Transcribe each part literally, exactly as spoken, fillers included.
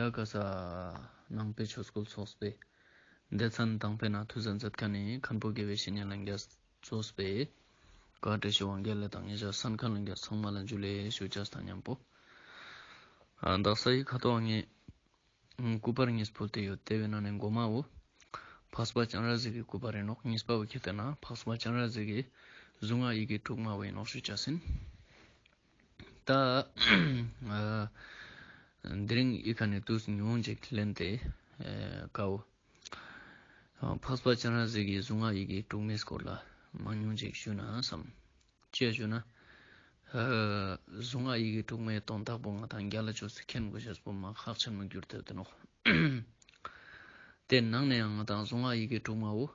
ཡ་ག་ས། ནང་པའི་ཆོས་སྐུལ་ཚོགས་པའི་སྡེ་ཚན་དང་པོའི་ནང་ཐུགས་གཟན་མཛད་མཁན་ནི་མཁན་པོ་དགེ་བའི་བཤེས་གཉེན་ལྷན་རྒྱས་གཙོས་པའི་བཀའ་དྲིན་ཆེ་དབང་རྒྱལ་ལ་དང་ཉེ་ཞ་སན་མཁན་ལྷན་རྒྱས་ཚང་མ་ལ་འཇུ་ལེ་ཞུ་ཅེས་དང་མཉམ་པོ། ཨ་དག་ས་ཡི་ཁ་ཐོག་ངས་སྐུ་པར་གཉིས་ཕུལ་ཏེ་ཡོད། དེ་བའི་ནང་ནས་མགོ་མ་བོ་འཕགས་པ་སྤྱན་རས་གཟིགས་ཀྱི་སྐུ་པར་ཡིན་ནོག། གཉིས་པ་བོ་ཁྱེར་ཏེ་ན་འཕགས་པ་སྤྱན་རས་གཟིགས་ཀྱི་གཟུངས་སྔགས་ཡི་གེ་དྲུག་མ་བོ་ཡིན་ནོག་ཞུ་ཅེས་ཡིན། ད་ཨ་དེ་རིང་ཡི་ཁ་ནས་དུས་ཉུང་ཅིག་ལེན་ཏེ་ཨ་ཀའོ། ཨ་འཕགས་པ་སྤྱན་རས་གཟིགས་ཀྱི་གཟུངས་སྔགས་ཡི་གེ་དྲུག་མའི་སྐོར་ལ་མང་ཉུང་ཅིག་ཞུ་ན་བསམ། ཅི་ཞུ་ན། ཨ་གཟུངས་སྔགས་ཡི་གེ་དྲུག་མའི་དོན་དག་པོ་ང་དང་རྒྱལ་ལ་ཅོས་ཏེ་མཁྱེན་དགོས་ཤེས་པོ་མ་ཁག་ཆེན་མོ་གྱུར་ཏེ་ཡོད་དེ་ནོག། དེ་ནང་ནས་ཡང་ང་དང་གཟུངས་སྔགས་ཡི་གེ་དྲུག་མ་བོ་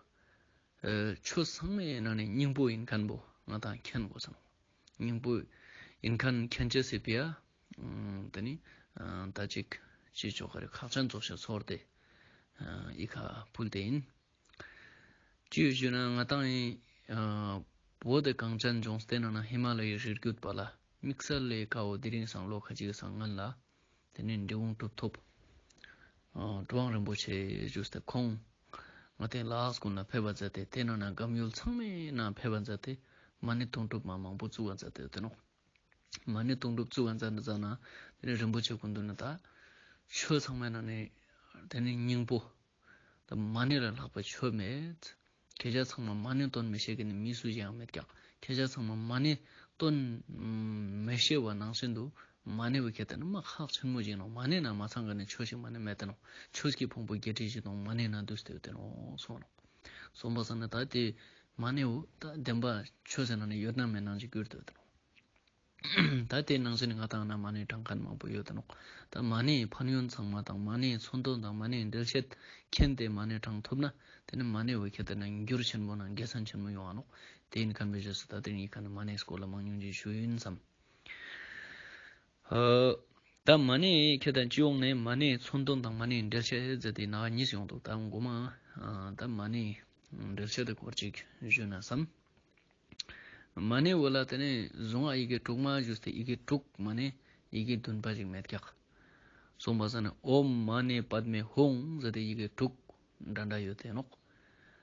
ཨ་ཆོས་ཚང་མའི་ནང་ནས་སྙིང་པོ་ཡིན་མཁན་པོ་ང་དང་མཁྱེན་དགོས་ས་ནོག། སྙིང་པོ་ཡིན་མཁན་མཁྱེན་ཅེས་སི་ཕི་ཡ། ཨ་དེ་ནི་ཨ་ད་ཅིག་ཅི་ཆོག་ག་རེ་ཁག་ཅན་ཚོགས་ཤིག་ཚོར་ཏེ་ཨ་ཡི་ཁ་ཕུལ་ཏེ་ཡིན། ཅི་ཞུ་ན་ང་དང་ཡིན་ཨ་བོད་དི་གངས་ཅན་ལྗོངས་དེ་ནང་ན་ཧི་མ་ལ་ཡའི་རི་རྒྱུད་པ་ལ་དམིགས་བསལ་ལས་ཀའོ་དེ་རིང་སང་ལོ་ཁ་ཅིག་སང་སྔན་ལ་དེ་ནས་འབྲི་གུང་གྲུབ་ཐོབ་ཨ་གྲུབ་དབང་རིན་པོ་ཆེ་ཞུས་ཏེ་ཁོང་ང་དང་ལ་དྭགས་ཀུན་ལ་ཕེབས་པ་མཛད་དེ་དེ་ནང་ན་སྒམ་ཡུལ་ཚང་མའི་ནང་ཕེབས་པ་མཛད་དེ་མ་ཎི་དུང་སྒྲུབ་མ་མང་པོ་བཙུགས་པ་མཛད་དེ་ཡོད་དེ་ནོག། མ་ཎི་དུང་སྒྲུབ་བཙུགས་པ་མཛད་ན་མཛད་ན་དེ་ནས་རིན་པོ་ཆེ་སྐུ་མདུན་ན་ད་ཆོས་ཚང་མའི་ནང་ནས་དེ་ནས་སྙིང་པོ། ད་མ་ཎི་ལ་ལྷག་པའི་ཆོས་མེད། ཁྱེད་ཅག་ཚང་མ་མ་ཎི་འདོན་མི་ཤེས་མཁན་ནི་མི་སུ་ཞིག་ཡང་མེད་ཀྱག། ཁྱེད་ཅག་ཚང་མ་མ་ཎི་འདོན་མི་ཤེས་པ་ནང་བཞིན་དུ་མ་ཎི་བོ་ཁྱེར་ཏེ་ན་མ་ཁག་ཆེན་མོ་ཞིག་ནོག། མ་ཎི་ནང་མ་ཚང་མཁན་ནི་ཆོས་ཤིག་མ་ནེ་མེད་དེ་ནོག། ཆོས་ཀྱི་ཕུང་པོ་བརྒྱད་ཁྲི་བཞི་སྟོང་མ་ཎི་ནང་འདུས་ཏེ་ཡོད་དེ་ནོག་གསུངས་ནོག། གསུངས་པ་སང་ན་ད་དེ་མ་ཎི་བོ་ད་བདེན་པ་ཆོས་ཟེར་ན་ནི་ཡོད་ན་མེད་ན་ཅིག་གྱུར་ཏེ་ཡོད་དེ་ནོག། ད་དེ་ནང་བཞིན་ང་དང་ན་མ་ཎི་བགྲང་མཁན་མང་པོ་ཡོད་དེ་ནོག། ད་མ་ཎི་ཕན་ཡོན་ཚང་མ་དང་མ་ཎིའི་མཚོན་དོན་དང་མ་ཎིའི་འགྲེལ་བཤད་མཁྱེན་ཏེ་མ་ཎི་བགྲང་ཐུབ་ན་དེ་ནི་མ་ཎི་བོ་ཁྱེར་ཏེ་ན་འགྱུར་ཆེན་པོ་ན་དགེ་མཚན་ཆེན་མོ་ཡོང་ང་ནོག། དེ་ཡིན་མཁན་པའི་རྗེས་སུ་ད་དེ་ནི་ཡི་ཁ་ནས་མ་ཎིའི་སྐོར་ལ་མང་ཉུང་ཅིག་ཞུ་ཡིན་བསམ། ཨ་ད་མ་ཎི་ཁྱེར་ཏེ་སྤྱི་ཡོངས་ནས་མ་ཎིའི་མཚོན་དོན་དང་མ་ཎིའི་འགྲེལ་བཤད་ཟེར་ཏེ་ནང་གཉིས་ཡོང་འདུག། ད་མགོ་མ་ཨ་ད་མ་ཎིའི་འགྲེལ་བཤད་དེ་སྐོར་ཅིག་ཞུ་ན་བསམ། མ་ཎི་བོ་ལ་དེ་ནས་གཟུངས་སྔགས་ཡི་གེ་དྲུག་མ་ཞུས་ཏེ་ཡི་གེ་དྲུག་མ་ནེ་ཡི་གེ་བདུན་པ་ཞིག་མེད་ཀྱག། གསུངས་པ་སང་ན་ཨོཾ་མ་ཎི་པདྨེ་ཧཱུྃ་ཟེར་ཏེ་ཡི་གེ་དྲུག་འདྲ་འདྲ་ཡོད་དེ་ནོག།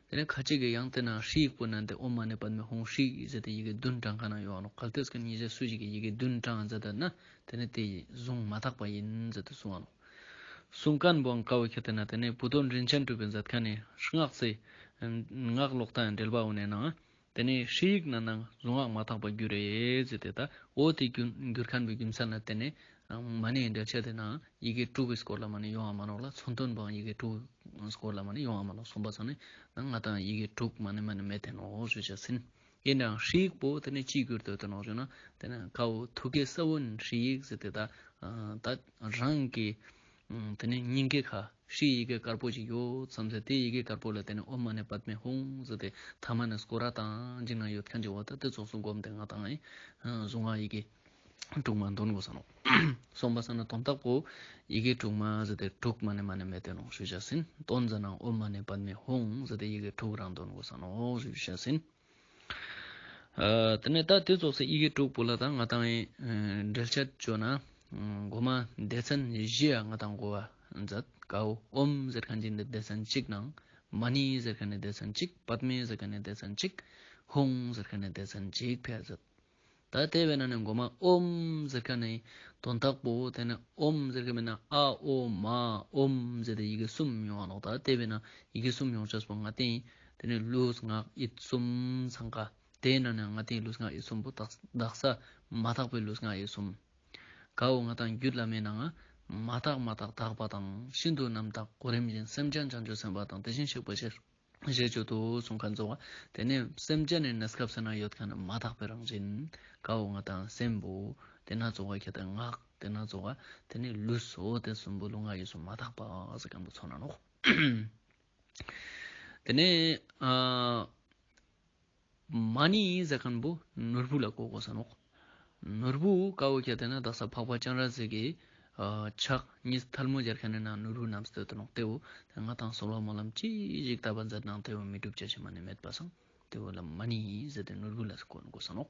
དེ་ནས་ཁ་ཅིག་གི་ཡང་དེ་ན་ཧྲཱིཿ་པོ་ནང་དེ་ཨོཾ་མ་ཎི་པདྨེ་ཧཱུྃ་ཧྲཱིཿ་ཟེར་ཏེ་ཡི་གེ་བདུན་བགྲང་མཁན་ཡོང་ང་ནོག། གལ་ཏེ་སྐད་ཉིད་ཅེས་སུ་ཞིག་གི་ཡི་གེ་བདུན་བགྲང་མཛད་ད་ན་དེ་ནས་དེ་གཟུངས་མ་དག་པ་ཡིན་ཟེར་ཏེ་གསུང་ང་ནོག། གསུང་མཁན་པོའང་ཀ་བོ་ཁྱེར་ཏེ་ན་དེ་ནས་བུ་སྟོན་རིན་ཆེན་གྲུབ་པའི་མཛད་མཁན་ནི་སྔགས་སི་སྔགས་ཀློག་སྟངས་འགྲེལ་པ་འོ་ནས་ནང་དེ་ནས་ཧྲཱིཿ་ན་ནང་གཟུངས་སྔགས་མ་དག་པ་འགྱུར་རེ་ཟེར་ཏེ་ད་འོ་དེ་འགྱུར་འགྱུར་མཁན་པོའི་རྒྱུ་མཚན་ལ་དེ་ནས་མ་ཎིའི་འགྲེལ་བཤད་དེ་ནང་ཡི་གེ་དྲུག་གི་སྐོར་ལ་མ་ནེ་ཡོང་ང་མ་ནོག་ལ། མཚོན་དོན་པོའང་ཡི་གེ་དྲུག་གི་སྐོར་ལ་མ་ནེ་ཡོང་ང་མ་ནོག། གསུངས་པ་སང་ནི་ང་དང་ཡི་གེ་དྲུག་མ་ནེ་མ་ནེ་མེད་དེ་ནོག་ཞུ་ཅེས་ཡིན། ཡིན་ནའང་ཧྲཱིཿ་པོ་དེ་ནས་ཅི་གྱུར་ཏེ་ཡོད་དེ་ནོག་ཞུ་ན་དེ་ནས་ཀ་བོ་ཐུགས་ཀའི་ས་བོན་ཧྲཱིཿ་ཟེར་ཏེ་ད་ད་རང་གི་དེ་ནས་སྙིང་གའི་ཁ་ཧྲཱིཿ་ཡི་གེ་དཀར་པོ་ཞིག་ཡོད་བསམ་ཚེ་དེ་ཡི་གེ་དཀར་པོ་ལ་དེ་ནས་ཨོཾ་མ་ཎི་པདྨེ་ཧཱུྃ་ཟེར་ཏེ་ཐ་མ་ནས་སྐོར་ར་བཏང་ཅིག་ན་ཡོད་མཁན་ཅིག་བ་ད་དེ་ཙོགས་སུ་སྒོམ་སྟེ་ང་དང་ཨེ་གཟུངས་སྔགས་ཡི་གེ་དྲུག་མ་འདོན་དགོས་ས་ནོག། གསུངས་པ་སང་ན་དོན་དག་པོ་ཡི་གེ་དྲུག་མ་ཟེར་ཏེ་དྲུག་མ་ནེ་མ་ནེ་མེད་དེ་ནོག་ཞུ་ཅེས་ཡིན། དོན་ཟེར་ན་ཨོཾ་མ་ཎི་པདྨེ་ཧཱུྃ་ཟེར་ཏེ་ཡི་གེ་དྲུག་རང་འདོན་དགོས་ས་ནོག་ཞུ་ཅེས་ཡིན། ཨ་དེ་ནས་ད་དེ་ཙོགས་སེ་ཡི་གེ་དྲུག་པོ་ལ་ད་ང་དང་ཨེ་འགྲེལ་བཤད་བཅོ་ན་མགོ་མ་སྡེ་ཚན་བཞི་ཡ་ང་དང་གོ་བ་མཛད། ཀ་བོ་ཨོཾ་ཟེར་མཁན་ཅིག་ནི་སྡེ་ཚན་གཅིག་ནང་མ་ཎི་ཟེར་མཁན་ནི་སྡེ་ཚན་གཅིག། པདྨེ་ཟེར་མཁན་ནི་སྡེ་ཚན་གཅིག། ཧཱུྃ་ཟེར་མཁན་ནི་སྡེ་ཚན་གཅིག་ཕེ་མཛད། ད་དེ་བས་ན་ནི་མགོ་མ་ཨོཾ་ཟེར་མཁན་ནི་དོན་དག་པོ་དེ་ནི་ཨོཾ་ཟེར་མཁན་མེད་ན་ཨ་ཨོ་མ་ཨོཾ་ཟེར་ཏེ་ཡི་གེ་གསུམ་ཡོང་ང་ནོག། ད་དེ་བས་ན་ཡི་གེ་གསུམ་ཡོང་ཅེས་པོ་ང་དེ་དེ་ནི་ལུས་ངག་ཡིད་གསུམ་ཚང་ཀ། དེ་ན་ནི་ང་དེ་ལུས་ངག་ཡིད་གསུམ་པོ་དག་དག་ས་མ་དག་པའི་ལུས་ངག་ཡིད་གསུམ། ཀ་བོ་ང་དང་རྒྱུད་བླ་མའི་ནང་མ་དག་མ་དག་དག་པ་དང་ཤིན་ཏུ་རྣམ་དག་གོ་རིམ་བཞིན་སེམས་ཅན་བྱང་ཆུབ་སེམས་དཔའ་དང་དེ་བཞིན་གཤེགས་པ་ཞེས་ཞེས་བརྗོད་དོ་གསུང་མཁན་ཙོགས། དེ་ནས་སེམས་ཅན་ནི་གནས་སྐབས་སུ་ན་ཡོད་མཁན་མ་དག་པའི་རང་བཞིན། ཀ་བོ་ང་དང་སེམས་པོ། དེ་ན་ཙོགས་ཁྱེར་ཏེ་ངག། དེ་ན་ཙོགས་དེ་ནི་ལུས་སོ་དེ་གསུམ་པོ་ལུས་ངག་ཡིད་གསུམ་མ་དག་པ་ཟེར་མཁན་པོ་མཚོན་ན་ནོག། དེ་ནས་ཨ་མ་ཎི་ཟེར་མཁན་པོ་ནོར་བུ་ལ་གོ་དགོས་ས་ནོག། ནོར་བུ་ཀ་བོ་ཁྱེར་ཏེ་ན་དག་ས་འཕགས་པ་སྤྱན་རས་གཟིགས་ཀྱི་ཨ་ཕྱག་གཉིས་ཐལ་མོ་སྦྱར་མཁན་ནི་ནང་ནོར་བུ་བསྣམས་ཏེ་ཡོད་དེ་ནོག། དེ་བོ་ང་དང་གསོལ་བ་སྨོན་ལམ་ཅི་ཞིག་བཏབ་པ་མཛད་ནའང་དེ་བོ་མི་འགྲུབ་ཅེས་མ་ནེ་མེད་པ་སང་དེ་བོ་ལ་མ་ཎི་ཟེར་ཏེ་ནོར་བུ་ལ་གོ་དགོས་ས་ནོག།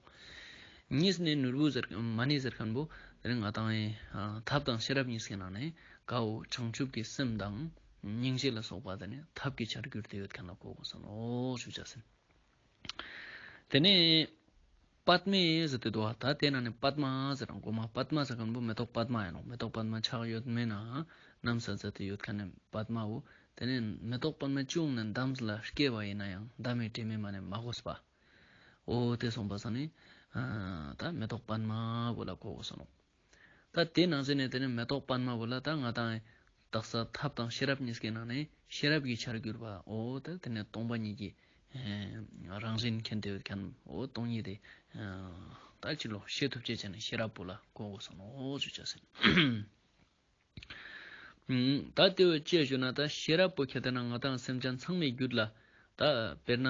གཉིས་ནི་ནོར་བུ་ཟེར་མ་ནི་ཟེར་ཁན་བོ་དེ་ནི་ང་དང་ཨེ་ཐབས་དང་ཤེས་རབ་གཉིས་ཀྱི་ནང་ནས་ཀ་བོ་བྱང་ཆུབ་ཀྱི་སེམས་དང་སྙིང་རྗེ་ལ་སོགས་པ་དེ་ནི་ཐབས་ཀྱི་ཆར་གྱུར་ཏེ་ཡོད་ཁན་ལ་གོ་དགོས་སོ་ནོག་ཞུ་ཅེས་ཨིན། དེ་ནས་པདྨེ་ཟེར་ཏེ་འདུག་པ། ད་དེ་ནང་ནས་པདྨ་ཟེར་རང་གོ་མ། པདྨ་ཟེར་ཁན་བོ་མེ་ཏོག་པདྨ་ཨིན་ནོག། མེ་ཏོག་པདྨ་ཆགས་ཡོད་མེད་ན་ནམ་ས་ཟེར་ཏེ་ཡོད་ཁན་ནི་པདྨ་བོ། དེ་ནས་མེ་ཏོག་པདྨ་ཅུང་ནས་འདམས་ལ་སྐྱེས་པ་ཡིན་ན་ཡང་འདམ་མི་དྲི་མི་མ་ནས་མ་གོས་པ། འོ་དེ་སོང་པ་སང་ནི་ད་མེ་ཏོག་པདྨ་བོ་ལ་གོ་དགོས་སོ་ནོག། ད་དེ་ནང་ཚན་ནས་དེ་ནི་མེ་ཏོག་པདྨ་བོ་ལ་ད་ང་དང་དག་ས་ཐབས་དང་ཤེས་རབ་གཉིས་ཀྱི་ནང་ནས་ཤེས་རབ་ཀྱི་ཆར་གྱུར་པ། འོ་ད་དེ་ནས་སྟོང་པ་ཉིད་ཀྱི་རང་བཞིན་མཁྱེན་ཏེ་ཡོད་ཁན། འོ་སྟོང་ཉིད་དེ་ད་ཅི་ལོ་ཤེས་ཐུབ་ཅེས་ཅན་ཤེས་རབ་བོ་ལ་གོ་དགོས་སོ་ནོག་ཞུ་ཅེས་ཨིན། ད་དེ་བོ་ཅི་ཞུ་ན་ད་ཤེས་རབ་བོ་ཁྱེར་ཏེ་ན་ང་དང་སེམས་ཅན་ཚང་མའི་རྒྱུད་ལ་ད་དཔེར་ན་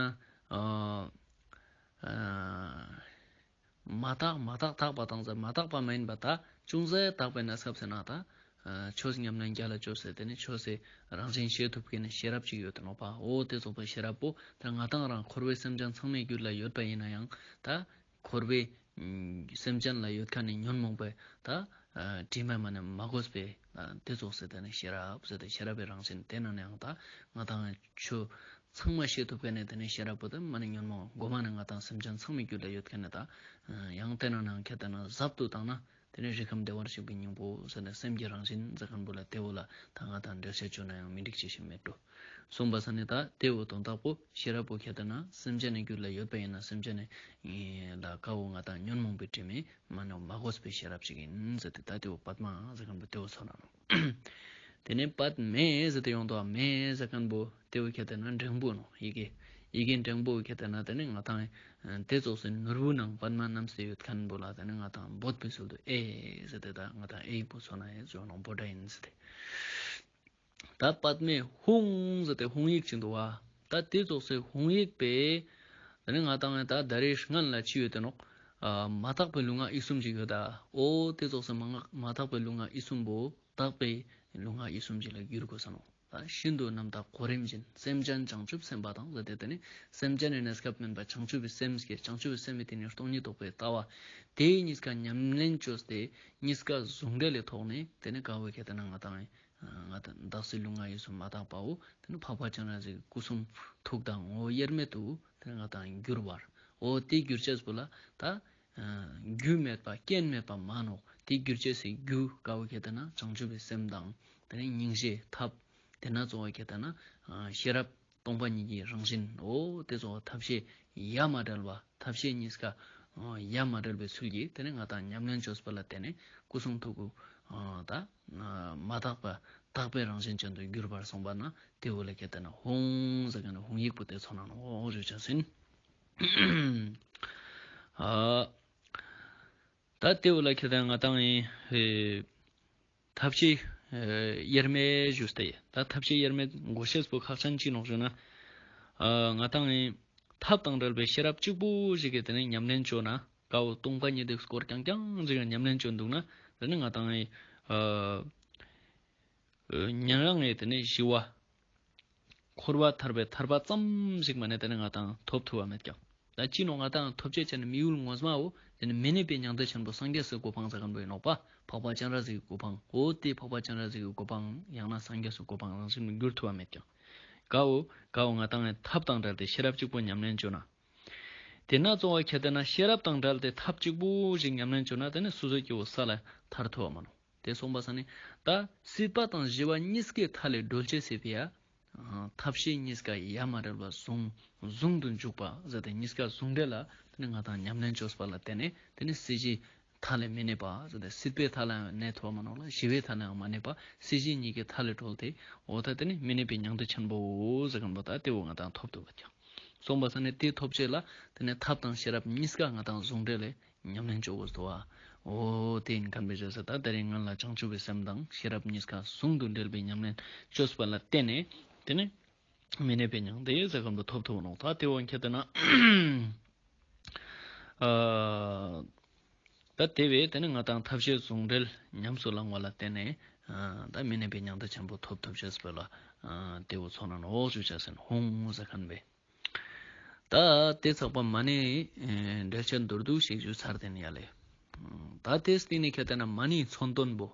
མ་དག་མ་དག་དག་པ་དང་ཟེར་མ་དག་པ་མ་ཡིན་པ་ད་ཅུང་ཟད་དག་པའི་གནས་སྐབས་ཟེར་ན་ད་ཆོས་ཉམས་ལེན་རྒྱ་ལ་ཅོས་ཟེར་དེ་ནི་ཆོས་སི་རང་བཞིན་ཤེས་ཐུབ་ཁན་ནི་ཤེས་རབ་ཅིག་ཡོད་དེ་ནོག་པ། འོ་དེ་ཙོགས་པའི་ཤེས་རབ་བོ་ད་ང་དང་རང་འཁོར་བའི་སེམས་ཅན་ཚང་མའི་རྒྱུད་ལ་ཡོད་པ་ཡིན་ན་ཡང་ད་འཁོར་བའི་སེམས་ཅན་ལ་ཡོད་ཁན་ནི་ཉོན་མོངས་པའི་ད་དྲི་མ་མ་ནས་མ་གོས་པའི་དེ་ཙོགས་ཟེར་དེ་ནི་ཤེས་རབ་ཟེར་ཏེ་ཤེས་རབ་བི་རང་བཞིན་དེ་ནང་ནས་ཡང་ད་ང་དང་ཆོས་ཚང་མ་ཤེས་ཐུབ་ཁན་ནི་དེ་ནི་ཤེས་རབ་བོ་ད་མ་ནི་ཉོན་མོངས་གོ་མ་ནི་ང་དང་སེམས་ཅན་ཚང་མའི་རྒྱུད་ལ་ཡོད་ཁན་ནི་ད་ཡང་དེ་ནང་ནས་ཡང་ཁྱེར་ཏེ་ན་ཟབ་ཏུ་བཏང་ན་དེ་ནི་རིགས་ཁམས་བདེ་བར་གཤེགས་པའི་སྙིང་པོ་ཟེར་ན་སེམས་ཀྱི་རང་བཞིན་ཟེར་ཁན་བོ་ལ་དེ་བོ་ལ་ད་ང་དང་འགྲེལ་བཤད་ཅོ་ན་ཡང་མི་འགྲིག་ཅེས་ཤིག་མེད་འགྲོ། སོང་པ་སང་ནི་ད་དེ་བོ་དོན་དག་པོ་ཤེས་རབ་བོ་ཁྱེར་ཏེ་ན་སེམས་ཅན་ནི་རྒྱུད་ལ་ཡོད་པ་ཡིན་ན་སེམས་ཅན་ནི་ལ་ཀ་བོ་ང་དང་ཉོན་མོངས་པའི་དྲི་མས་མ་ནོག་མ་གོས་པའི་ཤེས་རབ་ཅིག་ཡིན་ཟེར་ཏེ་ད་དེ་བོ་པདྨ་ཟེར་ཁན་བོ་དེ་བོ་ཚོར་ར་ནོག། དེ་ནས་པདྨེ་ཟེར་ཏེ་ཡོང་དོ། མེ་ཟེར་ཁན་བོ་དེ་བོ་ཁྱེར་ཏེ་ན་འགྲེང་བུ་ནོག། ཡི་གེ་ཡི་གེ་འགྲེང་བུ་ཁྱེར་ཏེ་ན་དེ་ནི་ང་དང་དེ་ཙོགས་སི་ནོར་བུ་ནང་པདྨ་བསྣམས་ཏེ་ཡོད་ཁན་བོ་ལ་དེ་ནི་ང་དང་འབོད་པའི་ཚུལ་དུ་ཨེ་ཟེར་ཏེ་ད་ང་དང་ཨེ་བོ་ཚོར་ན་ཨེ་ཟེར་ནོག། འབོད་སྒྲ་ཡིན་ཟེར་ཏེ། ད་པདྨེ་ཧཱུྃ་ཟེར་ཏེ་ཧཱུྃ་ཡིག་ཅིག་འདུག་པ། ད་དེ་ཙོགས་སི་ཧཱུྃ་ཡིག་པས་དེ་ནི་ང་དང་ད་ད་རེས་སྔན་ལ་ཅི་ཡོད་དེ་ནོག། མ་དག་པའི་ལུས་ངག་ཡིད་གསུམ་ཅིག་ཡོད་ད། འོ་དེ་ཙོགས་སི་མ་དག་པའི་ལུས་ངག་ཡིད་གསུམ་པོ་དག་པའི་ལུས་ངག་ཡིད་གསུམ་ཅིག་ལ་འགྱུར་དགོས་ས་ནོག། ད་ཤིན་ཏུ་རྣམ་དག་གོ་རིམ་བཞིན་སེམས་ཅན་བྱང་ཆུབ་སེམས་དཔའ་དང་ཟེར་ཏེ་དེ་ནི་སེམས་ཅན་ནི་གནས་སྐབས་མིན་པ་བྱང་ཆུབ་པའི་སེམས་ཀྱི་བྱང་ཆུབ་པའི་སེམས་མི་དེ་ནི་སྟོང་ཉིད་རྟོགས་པའི་ལྟ་བ་དེ་གཉིས་ཀ་ཉམས་ལེན་བཅོས་ཏེ་གཉིས་ཀ་ཟུང་འབྲེལ་ལས་ཐོག་ནས་དེ་ནི་ཀ་བོ་ཁྱེར་ཏེ་ན་ང་དང་ང་དང་བདག་སྲིད་ལུས་ངག་ཡིད་གསུམ་མ་དག་པའོ། དེ་ནི་འཕགས་པ་སྤྱན་རས་གཟིགས་སྐུ་གསུང་ཐུགས་དང་ངོ་བོ་དབྱེར་མེད་དུ་དེ་ནི་ང་དང་འགྱུར་བར། འོ་དེ་འགྱུར་ཅེས་པོ་ལ་ད་རྒྱུ་མེད་པ་རྐྱེན་མེད་པ་མ་ནོག། དེ་འགྱུར་ཅེས་སི་རྒྱུ་ཀ་བོ་ཁྱེར་ཏེ་ན་བྱང་ཆུབ་པའི་སེམས་དང་དེ་ནི་སྙིང་རྗེ་ཐབས་དེ་ན་གཙོ་བོ་ཁྱེར་ཏེ་ན་ཤེས་རབ་སྟོང་པ་ཉིད་ཀྱི་རང་བཞིན། འོ་དེ་ཚོ་ཐབས་ཤེས་ཡ་མ་བྲལ་བ། ཐབས་ཤེས་གཉིས་ཀ་ཡ་མ་བྲལ་བའི་ཚུལ་གྱིས་དེ་ནི་ང་དང་ཉམས་ལེན་བཅོས་པ་ལ་བརྟེན་ནས་སྐུ་གསུང་ཐུགས་ཀྱི་ད་མ་དག་པ་དག་པའི་རང་བཞིན་ཅན་དུ་གྱུར་པར་སོང་པ་ན་དེ་བོ་ལ་ཁྱེར་ཏེ་ན་ཧཱུྃ་ཟེར་ཁན་ཧཱུྃ་ཡིག་པོ་དེ་ཚོ་ནང་ནོག་ཞུ་ཅེས་ཨིན། ད་དེ་བོ་ལ་ཁྱེར་ཏེ་ན་ང་དང་ཨེ་ཐབས་ཤེས་དབྱེར་མེད་ཞུས་ཏེ། ད་ཐབས་ཤེས་དབྱེར་མེད་དགོས་ཤེས་པོ་ཁག་ཅན་ཅི་ནོག་ཞུ་ན། ང་དང་ཨེ་ཐབས་དང་བྲལ་བའི་ཤེས་རབ་གཅིག་པུ་ཞིག་གིས་དེ་ནི་ཉམས་ལེན་བཅོ་ན་ཀ་བོ་སྟོང་པ་ཉིད་དེ་སྐོར་རྐྱང་རྐྱང་ཞིག་གི་ཉམས་ལེན་བཅོ་འདུག་ན་དེ་ནི་ང་དང་ཨེ་ཉན་རང་ངི་དེ་ནི་ཞི་བ། འཁོར་བ་ཐར་པའི་ཐར་པ་ཙམ་ཞིག་མ་ནེ་དེ་ནི་ང་དང་ཐོབ་ཐུབ་བ་མེད་ཀྱང་། ད་ཅི་ནོག་ང་དང་ཐོབ་ཅེས་ཅན་ནི་མི་ཡུལ་ངོ་མ་བོ་དེ་ནི་མི་གནས་པའི་མྱང་འདས་ཆེན་པོ་སངས་རྒྱས་སི་གོ་འཕང་ཟེར་ཁན་བོ་ཨིན་ནོག་པ། འཕགས་པ་སྤྱན་རས་གཟིགས་སི་གོ་འཕང་། འོ་དེ་འཕགས་པ་སྤྱན་རས་གཟིགས་སི་གོ་འཕང་ཡང་ན་སངས་རྒྱས་སི་གོ་འཕང་རང་བཞིན་གྱིས་འགྱུར་ཐུབ་བ་མེད་ཀྱང་། ཀ་བོ་ཀ་བོ་ང་དང་ཐབས་དང་བྲལ་ཏེ་ཤེས་རབ་གཅིག་པོ་ཉམས་ལེན་བཅོ་ན། དེ་ན་གཙོ་བོ་ཁྱེར་ཏེ་ན་ཤེས་རབ་དང་བྲལ་ཏེ་ཐབས་གཅིག་པུ་ཞིག་ཉམས་ལེན་བཅོ་ན་དེ་ནི་སོ་སོའི་སྐྱེ་བོ་ས་ལ་ཐར་ཐུབ་བ་མ་ནོག། དེ་སོང་པ་སང་ནི་ད་སྲིད་པ་དང་ཞི་བ་གཉིས་ཀའི་མཐའ་ལས་གྲོལ་ཅེས་སི་ཕི་ཡ། ཐབས་ཤེས་གཉིས་ཀ་ཡ་མ་བྲལ་བ་ཟུང་ཟུང་དུ་འཇུག་པ་ཟེར་ཏེ་གཉིས་ཀ་ཟུང་འབྲེལ་ལ་དེ་ནི་ང་དང་ཉམས་ལེན་བཅོས་པ་ལ་བརྟེན་ནས་དེ་ནི་སྲིད་ཞིའི་མཐའ་ལས་མི་གནས་པ་ཟེར་ཏེ་སྲིད་པའི་མཐའ་ལ་ཡང་གནས་ཐུབ་བ་མ་ནོག་ལ་ཞི་བའི་མཐའ་ལ་ཡང་མ་གནས་པ་སྲིད་ཞི་གཉིས་ཀའི་མཐའ་ལས་གྲོལ་ཏེ་འོ་ད་དེ་ནི་མི་གནས་པའི་མྱང་འདས་ཆེན་པོ་ཟེར་ཁན་བོ་ད་དེ་བོ་ང་དང་ཐོབ་ཐུབ་བ་ཀྱང་། སོང་པ་སང་ནི་དེ་ཐོབ་ཅེས་ལ་དེ་ནི་ཐབས་དང་ཤེས་རབ་གཉིས་ཀ་ང་དང་ཟུང་འབྲེལ་ལས་ཉམས་ལེན་བཅོ་དགོས་སོ། འོ་དེ་ཨིན་ཁན་བོའི་རྗེས་སུ་ད་དེ་རིང་ང་ལ་བྱང་ཆུབ་པའི་སེམས་དང་ཤེས་རབ་གཉིས་ཀ་ཟུང་དུ་འབྲེལ་བའི་ཉམས་ལེན་བཅོས་པ་ལ་བརྟེན་ནས་དེ་ནི་མི་གནས་པའི་མྱང་འདས་ཟེར་ཁན་བོ་ཐོབ་ཐུབ་ནོག། ད་དེ་བོ་ཁྱེར་ཏེ་ན་ད་དེ་བས་དེ་ནི་ང་དང་ཐབས་ཤེས་ཟུང་འབྲེལ་ཉམས་སུ་བླང་བ་ལ་བརྟེན་ནས་ད་མི་གནས་པའི་མྱང་འདས་ཆེན་པོ་ཐོབ་ཐུབ་ཅེས་པོ་ལ་དེ་བོ་ཚོར་ན་ནོག་ཞུ་ཅེས་ཨིན། ཧཱུྃ་ཟེར་ཁན་བོས། ད་དེ་ཚགས་པ་མ་ཎི་འགྲེལ་བཤད་མདོར་བསྡུས་ཤིག་ཞུས་ཚར་ཏེ་ཡིན་ཡ་ལེ། ད་དེ་སྟིང་ནེ་ཁྱེད་ལྟ་ན་མ་ཎིའི་མཚོན་དོན་པོ།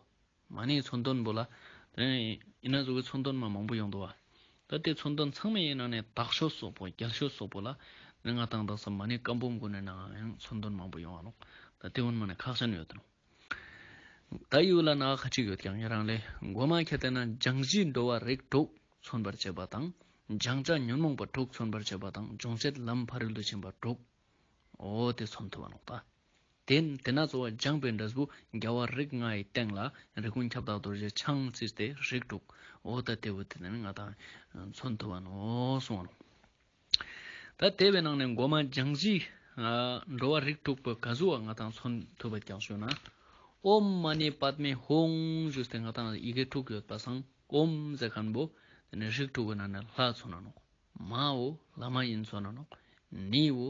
མ་ཎིའི་མཚོན་དོན་པོ་ལ། དེ་ནེ་ཡིན་ན་ཟུག་གི་མཚོན་དོན་མ་མང་པོ་ཡོང་འདུག་བ། ད་དེ་མཚོན་དོན་ཚང་མའི་ནང་ནེ་དག་ཤོས་སོགས་པོ་རྒྱལ་ཤོས་སོགས་པོ་ལ། དེ་ནེ་ང་ཏང་དག་ས་མ་ཎི་བཀའ་འབུམ་གུན་ནི་ནང་ཡང་མཚོན་དོན་མང་པོ་ཡོང་བ་ནོག། ད་དེ་གུན་མ་ནེ་ཁག་ཅན་ཡོད་དེ་ནོག། ད་ཡུལ་ལ་ན་ཁ་ཅིག་ཡོད་ཀྱང་ཡ་རང་ལེ། མགོ་མ་ཁྱེད་ལྟ་ན་སྦྱང་གཞི་འགྲོ་བ་རིགས་དྲུག་མཚོན་པར་བྱེད་པ་དང་། སྦྱང་བྱ་ཉོན་མོངས་པ་དྲུག་མཚོན་པར་བྱེད་པ་དང་། སྦྱོང་བྱེད་ལམ་ཕ་རོལ་ཏུ་ཕྱིན་པ་དྲུག། འོ་དེ་མཚོན་ཐུབ་བ་ནོག་ད། དེ་དེ་ན་གཙོ་བོ་སྦྱངས་པའི་འབྲས་བུ་རྒྱལ་བ་རིགས་ལྔའི་སྟེང་ལ་རིགས་ཀུན་ཁྱབ་བདག་རྡོ་རྗེ་འཆང་བརྩིས་ཏེ་རིགས་དྲུག། འོ་ད་དེ་བོ་དེ་ནི་ང་ཏང་མཚོན་ཐུབ་བ་ནོག་གསུངས་བ་ནོག། ད་དེ་བའི་ནང་ནེ་མགོ་མ་སྦྱང་གཞི་འགྲོ་བ་རིགས་དྲུག་པོ་ག་ཟུག་ང་ཏང་མཚོན་ཐུབ་པ་ཀྱང་ཞུ་ན། ཨོཾ་མ་ཎི་པདྨེ་ཧཱུྃ་ཞུས་ཏེ་ང་ཏང་ཡི་གེ་དྲུག་ཡོད་པ་སང་ཨོཾ་ཟེར་ཁན་བོ་དེ་ནེ་རིགས་དྲུག་གི་ནང་ནེ་ལྷ་མཚོན་ན་ནོག། མའོ་བླ་མ་ཡིན་མཚོན་ན་ནོག། ཎིའོ་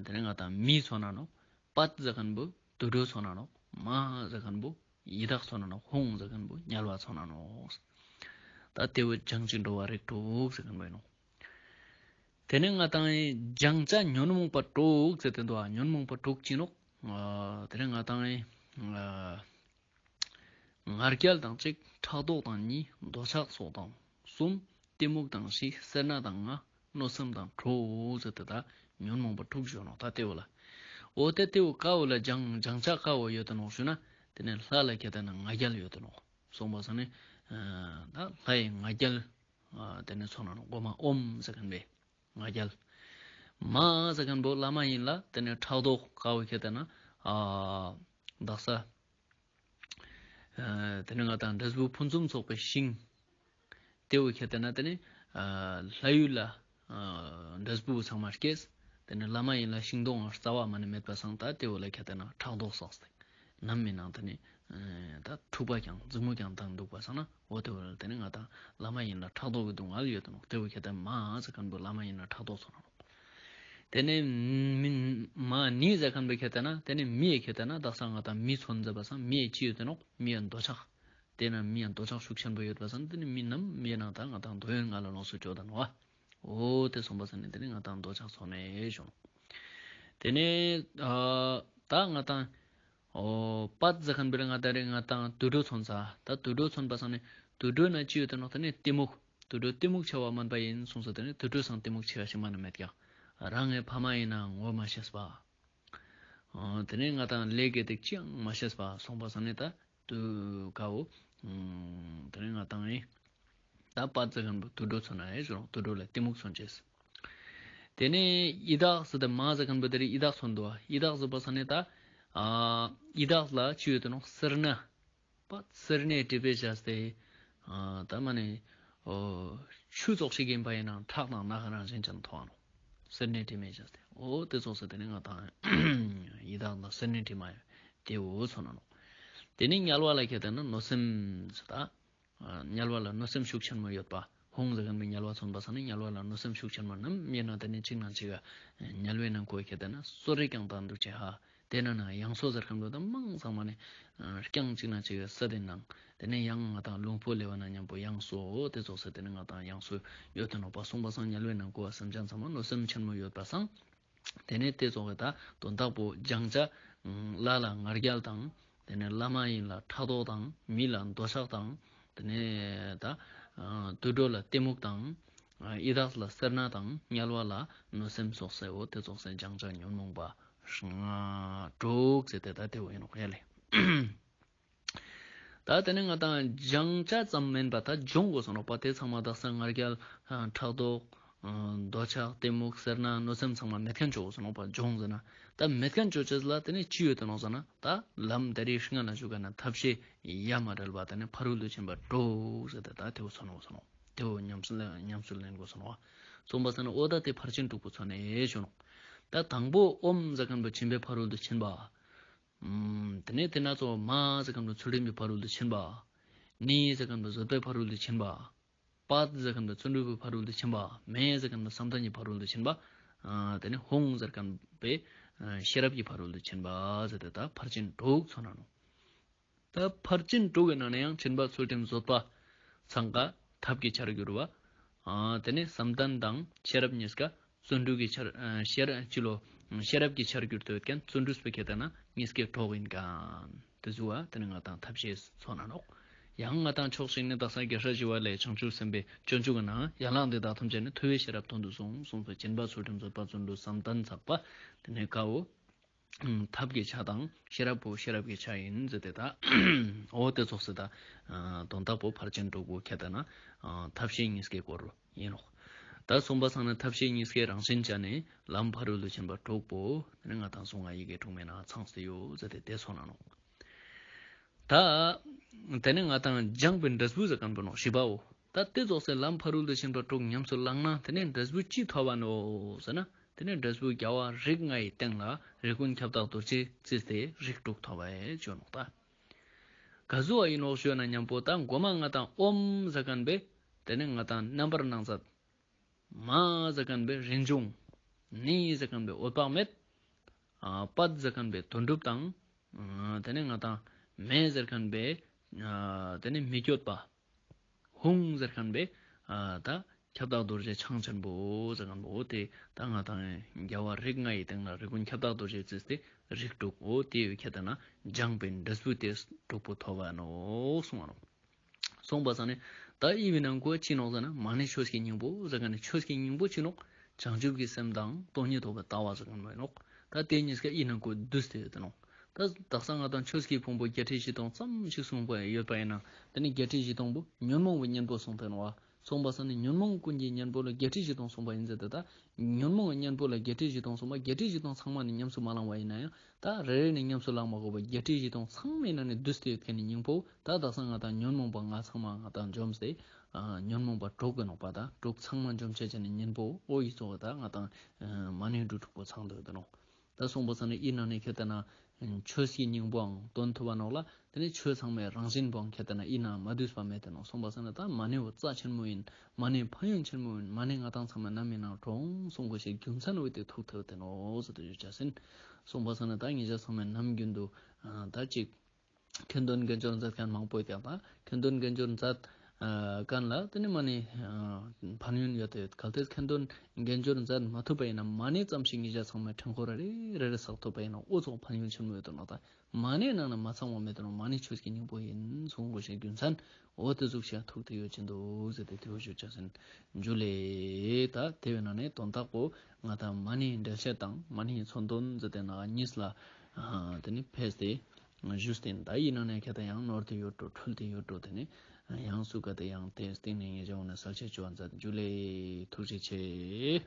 དེ་ནེ་ང་ཏང་མི་མཚོན་ན་ནོག། པད་ཟེར་ཁན་བོ་དུད་འགྲོ་མཚོན་ན་ནོག། མ་ཟེར་ཁན་བོ་ཡི་དྭགས་མཚོན་ན་ནོག། ཧཱུྃ་ཟེར་ཁན་བོ་དམྱལ་བ་མཚོན་ན་ནོག། ད་དེ་བོ་སྦྱང་གཞི་འགྲོ་བ་རིགས་དྲུག་ཟེར་ཁན་བོ་ཡིན་ནོག། དེ་ནེ་ང་ཏང་སྦྱང་བྱ་ཉོན་མོངས་པ་དྲུག་ཟེར་ཏེ་འདུག། ཉོན་མོངས་པ་དྲུག་ཅི་ནོག། དེ་ནེ་ང་ཏང་ང་རྒྱལ་དང་གཅིག། ཕྲག་དོག་དང་གཉིས། འདོད་ཆགས་སོགས་དང་གསུམ། གཏི་མུག་དང་བཞི། སེར་སྣ་དང་ལྔ། གནོད་སེམས་དང་དྲུག་ཟེར་ཏེ་ད་ཉོན་མོངས་པ་དྲུག་ཞུ་ནོག། ད་དེ་བོ་ལ། འོ་དེ་དེ་བོ་ཀ་བོ་ལ་སྦྱང་སྦྱང་བྱ་ཀ་བོ་ཡོད་དེ་ནོག་ཞུ་ན། དེ་ནེ་ལྷ་ལ་ཁྱེད་ལྟ་ན་ང་རྒྱལ་ཡོད་དེ་ནོག། གསུངས་པ་སང་ནི་ད་ལྷའི་ང་རྒྱལ་དེ་ནེ་མཚོན་ན་ནོག། མགོ་མ་ཨོཾ་ཟེར་ཁན་བོའི་ང་རྒྱལ། མ་ཟེར་ཁན་བོ་བླ་མ་ཡིན་ལ་དེ་ནེ་ཕྲག་དོག་ཀ་བོ་ཁྱེད་ལྟ་ན་དག་ས། དེ་ནེ་ང་ཏང་འབྲས་བུ་ཕུན་སུམ་ཚོགས་པའི་ཤིང་། དེ་བོ་ཁྱེད་ལྟ་ན་དེ་ནེ་ལྷ་ཡུལ་ལ་འབྲས་བུ་ཚང་མ་སྐྱེས། དེ་ནེ་བླ་མ་ཡིན་ལ་ཤིང་སྡོང་རྩ་བ་མ་ནེ་མེད་པ་སང་ད་དེ་བོ་ལ་ཁྱེད་ལྟ་ན་ཕྲག་དོག་བསགས་ཏེ། ནམ་མི་ནང་དེ་ནེ་ད་འཁྲུག་པ་ཀྱང་འཛིང་མོ་ཀྱང་ལྡང་འདུག་པ་སང་ན་འོ་དེ་བོ་ལ་དེ་ནེ་ང་ཏང་བླ་མ་ཡིན་ལ་ཕྲག་དོག་གི་སྡུག་བསྔལ་ཡོད་དེ་ནོག། དེ་བོ་ཁྱེད་ལྟ་མ་ཟེར་ཁན་བོ་བླ་མ་ཡིན་ལ་ཕྲག་དོག་མཚོན་ན་ནོག། དེ་ནེ་མི་མ་ཎི་ཟེར་ཁན་བོ་ཁྱེད་ལྟ་ན་དེ་ནེ་མི་ཁྱེད་ལྟ་ན་དག་ས་ང་ཏང་མི་མཚོན་མཛད་པ་སང་མི་ཡི་ཅི་ཡོད་དེ་ནོག། མི་ཡི་འདོད་ཆགས། དེ་ན་མི་ཡི་འདོད་ཆགས་ཤུགས་ཆེན་པོ་ཡོད་པ་སང་དེ་ནེ་མི་ནམ་མི་ནང་ད་ང་ཏང་འདོད་ཡོན་ལྔ་ལ་ལོངས་སུ་སྤྱོད་དེ་ནོག། འོ་དེ་གསུངས་པ་སང་ནི་དེ་ནེ་ང་ཏང་འདོད་ཆགས་མཚོན་ནེ་ཞུ་ནོག། དེ་ནེ་ད་ང་ཏང་འོ་པད་ཟེར་ཁན་བོ་ལ་ང་ཏང་རེ་ང་ཏང་དུད་འགྲོ་མཚོན་ས། ད་དུད་འགྲོ་མཚོན་པ་སང་ནི་དུད་འགྲོ་ན་ཅི་ཡོད་དེ་ནོག། དེ་ནེ་གཏི་མུག། དུད་འགྲོ་གཏི་མུག་ཆེ་བ་མན་པ་ཡིན་གསུངས་ས། དེ་ནེ་དུད་འགྲོ་སང་གཏི་མུག་ཆེ་བ་ཞིག་མ་ནེ་མེད་ཀྱག། རང་ངི་ཕ་མ་ཡིན་ན་ངོ་མ་ཤེས་པ། འོ་དེ་ནེ་ང་ཏང་ལས་དགེ་སྡིག་ཅི་ཡང་མ་ཤེས་པ་གསུངས་པ་སང་ནི་ད་དུ་ཀ་བོ་དེ་ནེ་ང་ཏང་ཨེ་ད་པད་ཟེར་ཁན་བོ་དུད་འགྲོ་མཚོན་ན་ཨེ་ཞུ་རུང་དུད་འགྲོ་ལ་གཏི་མུག་མཚོན་ཅེས། དེ་ནེ་ཡི་དྭགས་ཟེར་ཏེ་མ་ཟེར་ཁན་བོ་དེ་རེ་ཡི་དྭགས་མཚོན་འདུག། ཡི་དྭགས་ཟེར་པ་སང་ནི་ད་ཡི་དྭགས་ལ་ཅི་ཡོད་དེ་ནོག། སེར་སྣ། པད་སེར་སྣའི་དྲི་མས་བྱས་ཏེ། ད་མ་ནེ་འོ་ཆུ་ཙོགས་ཤིག་ཡིན་པ་ཡིན་ནའང་ཁྲག་དང་རྣག་ཁ་རང་བཞིན་ཅན་མཐོང་ང་ནོག། སེར་སྣའི་དྲི་མས་བྱས་ཏེ། འོ་དེ་ཙོགས་སེ་དེ་ནེ་ང་ཏང་ཡི་དྭགས་ལ་སེར་སྣའི་དྲི་མ་ཡོད་དེ་བོ་མཚོན་ན་ནོག། དེ་ནེ་དམྱལ་བ་ལ་ཁྱེད་ལྟ་ན་གནོད་སེམས་ཟེར་ད། དམྱལ་བ་ལ་གནོད་སེམས་ཤུགས་ཆེན་མོ་ཡོད་པ། ཧཱུྃ་ཟེར་ཁན་བོ་དམྱལ་བ་མཚོན་པ་སང་ནི་དམྱལ་བ་ལ་གནོད་སེམས་ཤུགས་ཆེན་མོ་ནམ་མི་ནང་དེ་ནེ་གཅིག་ནང་གཅིག་ག་དམྱལ་བའི་ནང་ཁོ་ཁྱེད་ལྟ་ན་སོ་རེ་ཀྱང་དང་འདུག་ཅེ་ཧ། དེ་ན་ན་ཡང་སོ་ཟེར་ཁན་བོ་ད་མང་ཚང་མ་ནི་རྐྱང་གཅིག་ནང་གཅིག་ག་ས་དེ་ནང་དེ་ནེ་ཡང་ང་ཏང་རླུང་པོ་ལེ་བ་ན་མཉམ་པོ་ཡང་སོ་དེ་ཙོགས་སེ་དེ་ནེ་ང་ཏང་ཡང་སོ་ཡོད་དེ་ནོག་པ་གསུངས་པ་སང་དམྱལ་བའི་ནང་ཁོ་སེམས་ཅན་ཚང་མ་གནོད་སེམས་ཆེན་མོ་ཡོད་པ་སང་། དེ་ནེ་དེ་ཙོགས་སེ་ད་དོན་དག་པོ་སྦྱང་བྱ་ལྷ་ལ་ང་རྒྱལ་དང་། དེ་ནེ་བླ་མ་ཡིན་ལ་ཕྲག་དོག་དང་། མི་ལ་འདོད་ཆགས་དང་། དེ་ནེ་ད་དུད་འགྲོ་ལ་གཏི་མུག་དང་། ཡི་དྭགས་ལ་སེར་སྣ་དང་། དམྱལ་བ་ལ་གནོད་སེམས་སོགས་སེ་འོ་དེ་ཙོགས་སེ་སྦྱང་བྱ་ཉོན་མོངས་པ་ལྔ་དྲུག་ཟེར་ཏེ་ད་དེ་བོ་ཡིན་ནོག་ཡ་ལེ། ད་དེ་ནེ་ང་ཏང་སྦྱང་བྱ་ཙམ་མན་པ་ད་སྦྱོང་དགོས་སོ་ནོག་པ། དེ་ཚང་མ་དག་ས་ང་རྒྱལ་ཕྲག་དོག་འདོད་ཆགས་གཏི་མུག་སེར་སྣ་གནོད་སེམས་ཚང་མ་མེད་ཁན་ཅོ་དགོས་སོ་ནོག་པ། སྦྱོང་ཟེར་ན་ད་མེད་ཁན་ཅོ་ཅེས་ལ་དེ་ནེ་ཅི་ཡོད་དེ་ནོག་ཟེར་ན་ད་ལམ་དེ་རིང་སྔ་ན་ཞུ་ཁན་ན་ཐབས་ཤེས་ཡ་མ་བྲལ་བ་དེ་ནེ་ཕ་རོལ་ཏུ་ཕྱིན་པ་དྲུག་ཟེར་ཏེ་ད་དེ་བོ་མཚོན་དགོས་སོ་ནོག། དེ་བོ་ཉམས་སུ་ལེན་ཉམས་སུ་ལེན་དགོས་སོ་ནོག་པ། གསུངས་པ་སང་ནི་འོ་ད་དེ་ཕར་ཕྱིན་དྲུག་པོ་མཚོན་ནེ་ཞུ་ནོག། ད་དང་པོ་ཨོཾ་ཟེར་ཁན་བོ་སྦྱིན་པའི་ཕ་རོལ་ཏུ་ཕྱིན་པ། དེ་ནེ་དེ་ན་ཚོ་མ་ཟེར་ཁན་བོ་ཚུལ་ཁྲིམས་ཀྱི་ཕ་རོལ་ཏུ་ཕྱིན་པ། ཎི་ཟེར་ཁན་བོ་བཟོད་པའི་ཕ་རོལ་ཏུ་ཕྱིན་པ། པད་ཟེར་ཁན་བོ་བརྩོན་འགྲུས་ཀྱི་ཕ་རོལ་ཏུ་ཕྱིན་པ། མེ་ཟེར་ཁན་བོ་བསམ་གཏན་གྱི་ཕ་རོལ་ཏུ་ཕྱིན་པ། དེ་ནེ་ཧཱུྃ་ཟེར་ཁན་བོ་ཤེས་རབ་ཀྱི་ཕ་རོལ་ཏུ་ཕྱིན་པ་ཟེར་ཏེ་ད་ཕར་ཕྱིན་དྲུག་མཚོན་ན་ནོག། ད་ཕར་ཕྱིན་དྲུག་གི་ནང་ནེ་ཡང་སྦྱིན་པ་ཚུལ་ཁྲིམས་བཟོད་པ་ཚང་ཀ་ཐབས་ཀྱི་ཆར་གྱུར་པ། དེ་ནེ་བསམ་གཏན་དང་ཤེས་རབ་གཉིས་ཀ་ བརྩོན་འགྲུས་ཀྱི་ཆར་ཨ་ཤེས་རབ་ཅི་ལོ་ཤེས་རབ་ཀྱི་ཆར་གྱུར་ཏེ་ཡོད་ཁན་བརྩོན་འགྲུས་པོ་ཁྱད་ཏེ་ན་ཉིས་ཀའི་གྲོགས་ཨིན་ཁན། ཏེ་ཟུག་པ་ཏེ་ནེ་ང་དང་ཐབས་ཤེས་མཚོན་ན་ནོག། ཡང་ང་དང་ཕྱོགས་ཤིག་ནེ་དག་ས་རྒྱལ་སྲས་ཞི་བ་ལྷའི་བྱང་ཆུབ་སེམས་དཔའི་སྤྱོད་འཇུག་གི་ནང་ཡན་ལག་འདི་དག་ཐམས་ཅད་ནི་ཐུ་བའི་ཤེས་རབ་དོན་དུ་གསུངས་གསུངས་པའི་སྦྱིན་པ་ཚུལ་ཁྲིམས་བཟོད་པ་བརྩོན་འགྲུས་བསམ་གཏན་ཚགས་པ་ཏེ་ནེ་ཀ་བོ་ཐབས་ཀྱི་ཆ་དང་ཤེས་རབ་པོ་ཤེས་རབ་ཀྱི་ཆ་ཨིན་ཟེར་ཏེ་ད་འོ་ཏེ་ཙོགས་སེ་ད་དོན་དག་པོ་ཕར་ཕྱིན་དྲུག་པོ་ཁྱད་ཏེ་ན་ཐབས་ཤེས་ཉིས་ཀའི་སྐོར་ཨིན་ནོག། ད་གསུངས་པ་སང་ན་ཐབས་ཤེས་ཉིས་ཀའི་རང་བཞིན་ཅན་ནི་ལམ་ཕ་རོལ་ཏུ་ཕྱིན་པ་དྲུག་པོ་ཏེ་ནེ་ང་དང་གསུང་ང་ཡི་གེ་དྲུག་མའི་ནང་ཚང་སྟེ་ཡོད་ཟེར་ཏེ་ཏེ་མཚོན་ན་ནོག། ད་ཏེ་ནེ་ང་དང་སྦྱངས་པའི་འབྲས་བུ་ཟེར་ཁན་པོ་ནོག་བཞི་པའོ། ད་ཏེ་ཙོགས་སེ་ལམ་ཕ་རོལ་ཏུ་ཕྱིན་པ་དྲུག་ཉམས་སུ་བླངས་ན་ཏེ་ནེ་འབྲས་བུ་ཅི་ཐོབ་བ་ནོག་ཟེར་ན་ཏེ་ནེ་འབྲས་བུ་རྒྱལ་བ་རིགས་ལྔ་ཡི་སྟེང་ལ་རིགས་ཀུན་ཁྱབ་བདག་རྡོ་རྗེ་རྩིས་ཏེ་རིགས་དྲུག་ཐོབ་བ་ཡེ་ཅོ་ནོག་ད། ག་ཟུག་པ་ཨིན་ནོག་ཞུ་ན་ཉམ་པོ་ད་གོ་མ་ང་དང་ཨོཾ་ཟེར་ཁན་པོ་ཏེ་ནེ་ང་དང་རྣམ་པར་སྣང་མཛད། མ་ཟེར་ཁན་པོ་རིན་འབྱུང་། ནི་ཟེར་ཁན་པོ་འོད་དཔག་མེད། ཨ་པད་ཟེར་ཁན་པོ་དོན་གྲུབ་དང་། ཨ་ཏེ་ནེ་ང་དང་མེ་ཟེར་ཁན་པོ་ཨ་ཏེ་ནེ་མི་བསྐྱོད་པ། ཧཱུྃ་ཟེར་ཁན་པོ་ཨ་ད་ཁྱབ་བདག་རྡོ་རྗེ་འཆང་ཆེན་པོ་ཟེར་ཁན་པོ་འོ་ཏེ་ད་ང་དང་རྒྱལ་བ་རིགས་ལྔ་ཡི་སྟེང་ལ་རིགས་ཀུན་ཁྱབ་བདག་རྡོ་རྗེ་རྩིས་ཏེ་རིགས་དྲུག་འོ་ཏེ་ཡོད་ཁྱད་ཏེ་ན་སྦྱངས་པའི་འབྲས་བུ་ཏེ་དྲུག་པོ་ཐོབ་བ་ནོག་གསུངས་པ་ནོག། གསུངས་པ་སང་ན་ད་འི་བོའི་ནང་ང་ཅི་ནོག་ཟེར་ན་མ་ཎི་ཆོས་ཀྱི་སྙིང་པོ་ཟེར་ཁན་ནི་ཆོས་ཀྱི་སྙིང་པོ་ཅི་ནོག། བྱང་ཆུབ་ཀྱི་སེམས་དང་སྟོང་ཉིད་རྟོགས་པའི་ལྟ་བ་ཟེར་ཁན་པོ་ཨིན་ནོག། ད་ཏེ་ཉིས་ཀ་འི་ནང་ང་བསྡུས་ཏེ་ཡོད་དེ་ནོག། ད་དག་ས་ང་དང་ཆོས་ཀྱི་ཕུང་པོ་བརྒྱད་ཁྲི་བཞི་སྟོང་ཙམ་ཞིག་གསུངས་པ་ཡོད་པ་ཨིན་ན་ཏེ་ནེ་བརྒྱད་ཁྲི་བཞི་སྟོང་པོ་ཉོན་མོངས་པའི་གཉེན་པོ་གསུངས་ཏེ་ནོག་པ། གསུངས་པ་སང་ན་ཉོན་མོངས་ཀུན་གྱི་གཉེན་པོ་ལ་བརྒྱད་ཁྲི་བཞི་སྟོང་གསུངས་པ་ཨིན་ཟེར་ཏེ་ད། ཉོན་མོངས་ཀྱི་གཉེན་པོ་ལ་བརྒྱད་ཁྲི་བཞི་སྟོང་གསུངས་པ་བརྒྱད་ཁྲི་བཞི་སྟོང་ཚང་མ་ནི་ཉམས་སུ་མ་བླངས་པ་ཨིན་ན་ཡང་ད་རེ་རེ་ནི་ཉམས་སུ་བླངས་པ་གོ་བ་བརྒྱད་ཁྲི་བཞི་སྟོང་ཚང་མའི་ནང་ནེ་བསྡུས་ཏེ་ཡོད་ཁན་ནི་སྙིང་པོ་ད་དག་ས་ང་དང་ཉོན་མོངས་པ་ལྔ་ཚང་མ་ང་དང་འཇོམས་ཏེ་ཨ་ཉོན་མོངས་པ་དྲུག་གི་ནོག་པ་ད་དྲུག་ཚང་མ་འཇོམས་བྱེད་ཅན་ནི་གཉེན་པོ་འོ་འི་ཙོགས་ད་ང་དང་མ་ཎི་འབྲུ་དྲུག་པོ་ཚང་སྟེ་ཡོད་དེ་ནོག། ད་གསུངས་པ་སང་ན་འི་ནང་ནེ་ཁྱད་ཏེ་ན་ཆོས་ཀྱི་སྙིང་པོའང་དོན་ཐུབ་པ་ནོག་ལ། ཏེ་ནེ་ཆོས་ཚང་མའི་རང་བཞིན་པོའང་ཁྱད་ཏེ་ན་འི་ནང་མ་བསྡུས་པ་མེད་དེ་ནོག། གསུངས་པ་སང་ན་ད་མ་ཎི་བོ་རྩ་ཆེན་མོ་ཨིན། མ་ཎི་ཕན་ཡོན་ཆེན་མོ་ཨིན། མ་ཎི་ང་དང་ཚང་མའི་ནམ་ཨིན་ནང་དྲོངས་གསུང་གོས་ཤེས་རྒྱུ་མཚན་འོ་ཏེ་ཐུག་ཐུབ་དེ་ནོག་ཟེར་ཏེ་ཞུ་ཅེས་ཨིན། གསུངས་པ་སང་ན་ད་ཉེ་རང་ཚང་མའི་ནམ་རྒྱུན་དུ་ཨ་ད་ཅིག་ཁ་འདོན་དགེ་སྦྱོར་མཛད་ཁན་མང་པོ་ཡོད་ཀྱང་ད་ཁ་འདོན་དགེ་སྦྱོར་མཛད་ཨ་ཁན་ལ་ཏེ་ནེ་མ་ཎི་ཨ་ཕན་ཡོན་ཡོད་དེ་ཡོད། གལ་ཏེ་ཁ་འདོན་དགེ་སྦྱོར་མཛད་མ་ཐུབ་པ་ཨིན་ན་མ་ཎི་ཙམ་ཞིག་ཉེ་རང་ཚང་མའི་འཕྲེང་འཁོར་རེ་རེ་རེ་རེ་བསགས་ཐུབ་པ་ཨིན་ན་འོ་ཙོགས་ཕན་ཡོན་ཆེན་མོ་ཡོད་དེ་ནོག། ད་མ་ཎི་ནང་ན་མ་ཚང་བ་མེད་དེ་ནོག། མ་ཎི་ཆོས་ཀྱི་སྙིང་པོ་ཨིན་གསུང་གོས་ཤེས་རྒྱུ་མཚན་འོ་ཏེ་ཟུག་ཤིག་ཐུག་སྟེ་ཡོད་ཅེན་དུག་ཟེར་ཏེ་ཏེ་བོ་ཞུ་ཅེས་ཨིན། འཇུ་ལེ། ད་ཏེ་བོའི་ནང་ནེ་དོན་དག་པོ་ང་དང་མ་ཎིའི་འགྲེལ་བཤད་དང་མ་ཎིའི་མཚོན་དོན་ཟེར་ཏེ་ནང་ཉིས་ལ་ཨ་ཏེ་ནེ་ཕེས་ཏེ་ཞུས་ཏེ་ཨིན། ད་འི་ནང་ནེ་ཁྱད་ཏེ་ཡང་ནོར་ཏེ་ཡོད་འགྲོ་འཁྲུལ་ཏེ་ཡོད་འགྲོ་ཏེ་ནེ་ཡང་སུ་ག་ཏེ་ཡང་ཏེ་སྟིང་ནེ་ངེ་ཇ་འོ་ན་གསལ་བཤད་ཅོ་བ་མཛད། འཇུ་ལེ། ཐུགས་རྗེ་ཆེ།